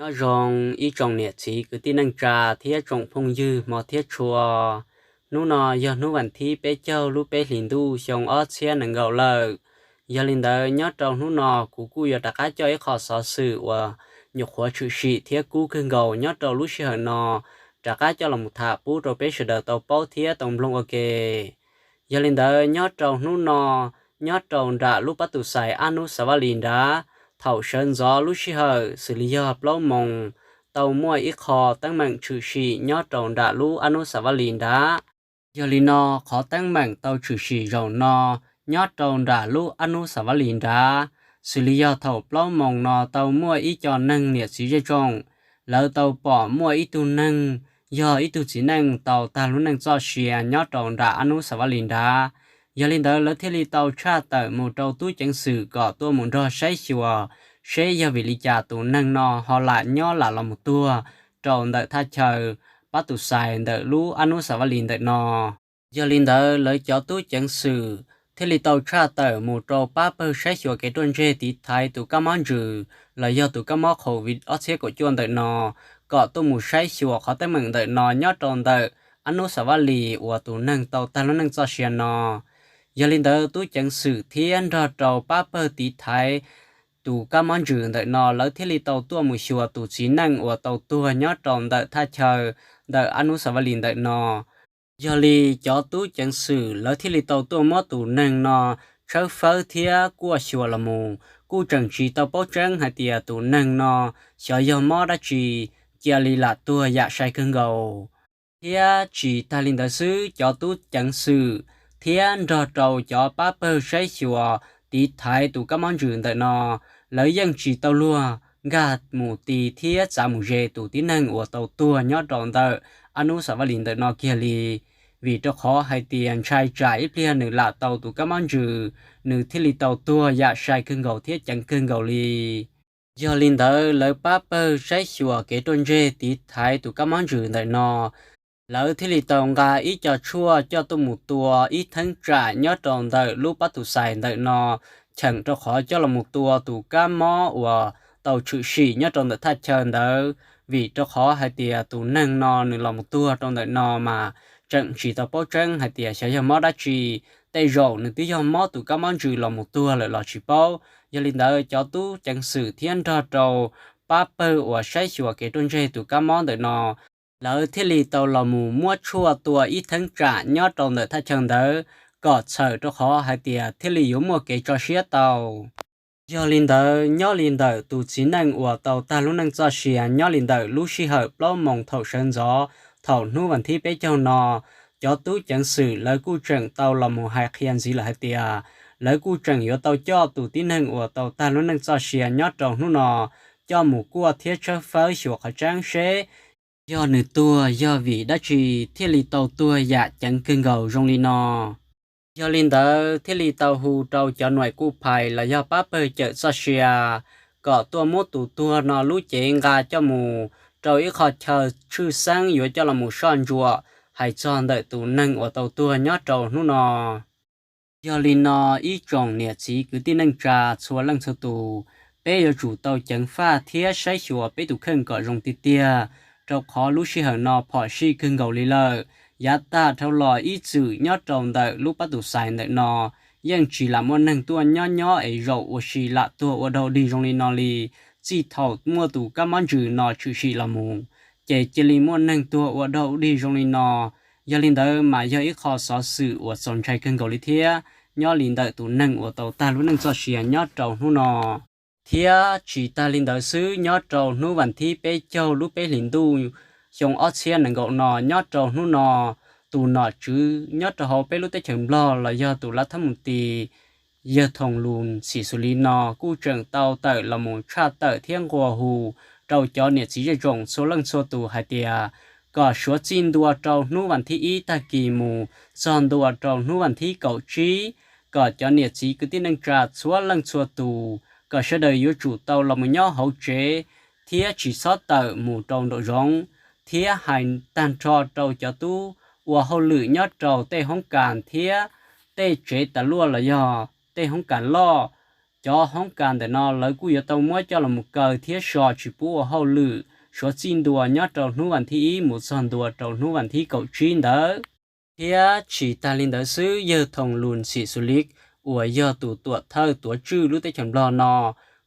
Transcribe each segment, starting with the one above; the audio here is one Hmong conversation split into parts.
Nyob zoo ib tsoom niam txiv kwv tij neej tsa thiab tsoom phooj ywg hmov thiab tshua. Hnub no yog hnub vas thib peb caug lub peb hlis ntuj xyoo ob txhiab nees nkaum lawm. Yog li ntawd nyob rau hnub no kuv kuj yuav rov qab coj ib qho xov xwm uas nyuam qhuav tshwm sim thiab kub kawg nkaus nyob rau lub sij hawm no rov qab coj los tham pub rau peb sawv daws tau paub thiab tau mloog ua ke. Yog li ntawd nyob rau hnub no, nyob rau nram lub pab tus xais Ab Nub Xav Vaj Lis nrad, thaum sawv ntxov lub sij hawm xws li yog plaub moos, tau muaj ib qho teeb meem tshwm sim nyob rau nram lub Ab Nub Xav Vaj Lis nrad. Yog li no, qhov teeb meem tau tshwm sim zaum no nyob rau nram lub Ab Nub Xav Vaj Lis nrad, xws li yog thaum plaub moos no tau muaj ib co neeg niam txiv zej tsoom, lawv tau pom muaj ib tug neeg yog ib tug txiv neej tau tag lub neej txoj sia nyob rau nram Ab Nub Xav Vaj Lis nrad. Yog li ntawd lawv thiaj li tau tshaj tawm mus rau tub ceev xwm kom tuaj mus nrog saib xyuas seb yog vim li cas tus neeg no ho lam nyob lam los mus tuag rau ntawm thaj chaw pab tus xais ntawm lub Ab Nub Xav Vaj Lis ntawm no. Yog li ntawd lawv cov tub ceev xwm thiaj li tau tshaj tawm mus rau pab pawg saib xyuas kev ruaj ntseg tiv thaiv tus kab mob ntsws los yog tus kab mob COVID ob txhiab kaum cuaj ntawm no, kom tuaj mus saib xyuas qhov teeb meem ntawm no nyob rau ntawm Ab Nub Xav Vaj Lis uas tus neeg tau tag lub neej txoj sia no. Yog li ntawd tub ceev xwm thiab nrog rau pab pawg tiv thaiv tus kab mob ntsws ntawm no lawv thiaj li tau tuaj mus xyuas tus txiv neej uas tau tuag nyob rau ntawm thaj chaw ntawm Ab Nub Xav Vaj Lis ntawm no. Yog li cov tub ceev xwm lawv thiaj li tau tuaj muab tus neeg no tshawb fawb thiab kuaj xyuas los mus, kuj tseem tsis tau paub tseeb hais tias tus neeg no xyov yog mob dab tsi, cia li lam tuag yam sai kawg nkaus. Thiab tsis tag li ntawd xwb, cov tub ceev xwm thiab nrog rau cov pab pawg saib xyuas tiv thaiv tus kab mob ntsws ntawm no, lawv yeej tsis tau luag nkag mus ti thiab txav mus ze tus tib neeg uas tau tuag nyob rau ntawm Ab Nub Xav Vaj Lis ntawm no kiag li, vim rau qhov hais tias ntshai tsam ib pliag nws lam tau tus kab mob ntsws, nws thiaj li tau tuag yam sai kawg nkaus thiab ceev kawg nkaus li. Yog li ntawd lawv pab pawg saib xyuas kev ruaj ntseg tiv thaiv tus kab mob ntsws ntawm no, lawv thiaj li tau nqa ib co tshuaj coj tuaj mus tua ib theeb tsam nyob rau ntawm lub pab tus xais ntawm no, cheem rau qhov coj los mus tua tus kab mob uas tau tshwm sim nyob rau ntawm thaj chaw ntawd, vim rau qhov hais tias tus neeg no nws los mus tuag rau ntawm no mas tseem tsis tau paub tseeb hais tias xyov yog mob dab tsi, tej zaum nws twb yog mob tus kab mob ntsws los mus tuag lawm los tsis paub. Yog li ntawd cov tub ceev xwm thiab nrog rau pab pawg uas saib xyuas kev ruaj ntseg tus kab mob ntawm no, lawv thiaj li tau los mus muab tshuaj tua ib theeb tsam nyob rau ntawm thaj chaw ntawd, kom txhawm rau qhov hais tias thiaj li yuav muaj kev tso siab tau. Yog li ntawd nyob li ntawm tus txiv neej uas tau tag lub neej txoj sia nyob li ntawm lub sij hawm plaub moos thaum sawv ntxov thaum hnub vas thib peb caug no, cov tub ceev xwm lawv kuj tseem tau los mus hais qhia ntxiv lawm hais tias lawv kuj tseem yuav tau coj tus tib neeg uas tau tag lub neej txoj sia nyob rau hnub no coj mus kuaj thiab tshawb fawb xyuas qhov tseeb seb yog nws tuag yog vim dab tsi thiaj li tau tuag yam ceev kawg nkaus zoo li no. Yog li ntawd thiaj li tau hu rau cov nuaim kuj phais los yog pab pawg cawm txoj sia kom tuaj muab tus tuag no lub cev nqa coj mus rau ib qho chaw tshwj xeeb yuav coj los mus soj ntsuam hais txog ntawm tus neeg uas tau tuag nyob rau hnub no. Yog li no ib tsoom niam txiv kwv tij neej tsa txhua leej txhua tus, peb yuav tsum tau ceev faj thiab saib xyuas peb tus kheej kom zoo tiag tiag, rau qhov lub sij hawm no phom sij kawg nkaus li lawm. Yav tag dhau los ib txwm nyob rau ntawm lub pab tus xais ntawm no yeej tsis lam muaj neeg tuaj nyob nyob es zaum ua si lam tuag ua dog dig zoo li no li. Txij thaum muaj tus kab mob ntsws no tshwm sim los mus, ces cia li muaj neeg tuag ua dog dig zoo li no. Yog li ntawd mas yog ib qho xov xwm uas txaus ntshai kawg nkaus li thiab, nyob li ntawm tus neeg uas tau tag lub neej txoj sia nyob rau hnub no. Thiab tsis tag li ntawd xwb, nyob rau hnub vas thib peb caug lub peb hlis ntuj xyoo ob txhiab nees nkaum no, nyob rau hnub no, tus nom tswv nyob rau hauv peb lub teb chaws Nplog los yog tus lav thab mus tis yawg Thoom Lus Xim Xus Lis no kuj tseem tau tawm los mus tshaj tawm thiab nqua hu rau cov niam txiv zej tsoom txhua leej txhua tus hais tias kom suav txij ntua rau hnub vas thib ib tag kis mus txog ntua rau hnub vas thib kaum tsib, kom cov niam txiv kwv tij neej tsa txhua leej txhua tus kom sawv daws yuav tsum tau los mus nyob hauv tsev thiab tsis txhob tawm mus rau nraum zoov, thiab hais tag nrho rau cov tub ua hauj lwm nyob rau tej hoob kas thiab tej tsev tas luaj los yog tej hoob kas loj, cov hoob kas ntawm no lawv kuj yuav tau muab coj los mus kaw thiab so tsis pub ua hauj lwm suav txij ntua nyob rau hnub vas thib ib mus txog ntua rau hnub vas thib kaum tsib ntawd. Thiab tsis tas li ntawd xwb, yawg Thoos Lus Xim Xus Lis uas yog tus tuam thawj tuav tswj lub teb chaws Nplog no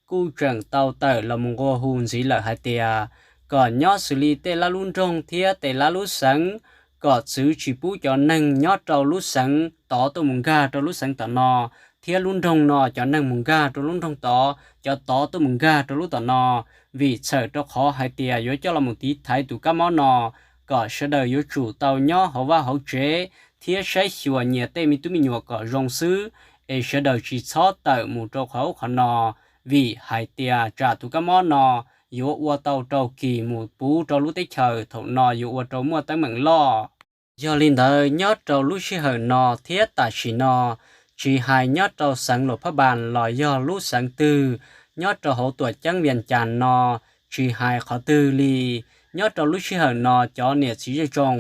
kuj tseem tau tawm los mus nqua hu ntxiv lawm hais tias kom nyob xws li tej lab lub nroog thiab tej lab lub xeev, kom txwv tsis pub cov neeg nyob rau lub xeev tod tuaj mus nkag rau lub xeev tom no, thiab lub nroog no cov neeg mus nkag rau lub nroog tod, cov tod tuaj mus nkag rau lub tom no, vim txhawm rau qhov hais tias yuav coj los mus tiv thaiv tus kab mob no, kom sawv daws yuav tsum tau nyob hauv vaj hauv tsev thiab saib xyuas nyias tej me tub me nyuam kom zoo xwb, es sawv daws tsis txhob tawm mus rau qhov ub qhov no, vim hais tias tsam tus kab mob no yuav ua tau rau kis mus puv rau lub teb chaws thaum no yuav ua rau muaj teeb meem loj. Yog li ntawd, nyob rau lub sij hawm no thiab tam sim no, tsis hais nyob rau xeev Luam Phaj Npas los yog lub xeev twg, nyob rau hauv tuam ceeb Vias Cas no, tsis hais qhov twg li, nyob rau lub sij hawm no cov niam txiv zej tsoom,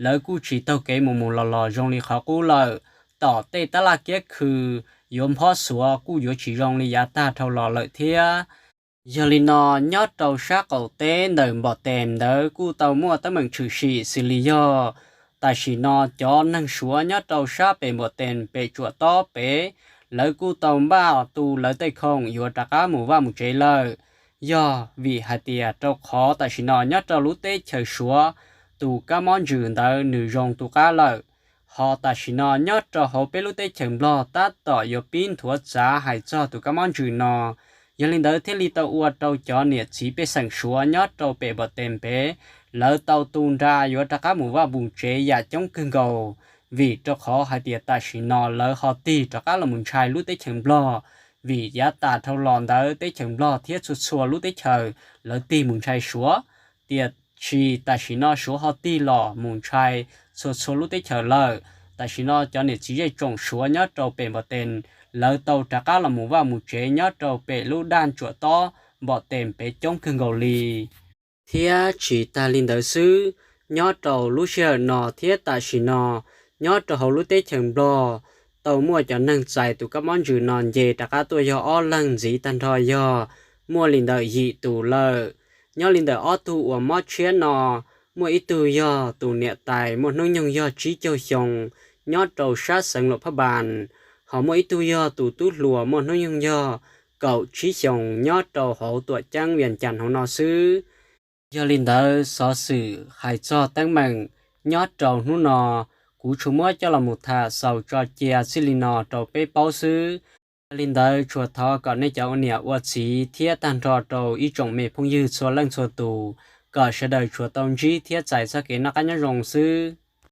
lawv kuj tsis taug kev mus mus los los zoo li qhov qub lawm. Tom tej tab laj kiab khw yuav nphob xuav kuj yuav tsis zoo li yav tag dhau los lawm thiab. Yog li no, nyob rau sab qaum teb ntawm Npom Tes ntawd kuj tau muaj teeb meem tshwm sim xws li yog tam sim no cov neeg Suav nyob rau sab pem Npom Tes pem Tsuam Tob pem, lawv kuj tau npaj tu lawv tej khoom yuav rov qab mus vaj mus tsev lawm. Yog vim hais tias rau qhov tam sim no nyob rau lub teb chaws Suav, tus kab mob ntsws ntawd nws zoo tu qab lawm. Ho tam sim no nyob rau hauv peb lub teb chaws Nplog tab tom yuav pib nthuav txav hais txog tus kab mob ntsws no. Yog li ntawd thiaj li tau ua rau cov niam txiv pej xeem Suav nyob rau pem Npom Tes pem, lawv tau tu nra yuav rov qab mus vaj mus tsev yam coob kawg nkaus, vim rau qhov hais tias tam sim no lawv ho tig rov qab los mus ntshai lub teb chaws Nplog, vim yav tas dhau los ntawd teb chaws Nplog thiab txhua txhua lub teb chaws lawv tig mus ntshai Suav. Tiam sis tam sim no Suav ho tig los mus ntshai txhua txhua lub teb chaws lawm. Tam sim no cov niam txiv zej tsoom Suav nyob rau pem Npom Tes, lawv tau rov qab los mus vaj mus tsev nyob rau pem lub daj Tsuam Tob Npom Tes pem coob kawg nkaus li. Thiab tsis tas li ntawd xwb, nyob rau lub sij hawm no thiab tam sim no, nyob rau hauv lub teb chaws Nplog, tau muaj cov neeg txais tus kab mob ntsws no nce rov qab tuaj yog ob leeg ntxiv tag nrho yog muaj li ntawm yim tus lawm. Nyob li ntawm ob tug uas mob tshiab no, muaj ib tug yog tus niam tais muaj hnub nyoog yog tsib caug xyoo nyob rau sab xeev Luam Phaj Npas, ho muaj ib tug yog tus tub hluas muaj hnub nyoog yog kaum tsib xyoos nyob rau hauv tuam ceeb Vias Cas hauv no xwb. Yog li ntawd xov xwm hais txog teeb meem nyob rau hnub no, kuv tsuas muab coj los mus tham xaus tso cia txij li no rau peb paub xwb. Yog li ntawd tsuas thov kom nej cov ua niam ua txiv thiab tag nrho rau ib tsoom me phooj ywg txhua leej txhua tus, kom sawv daws tsuas tau ntsib thiab txais txoj kev noj qab nyob zoo xwb.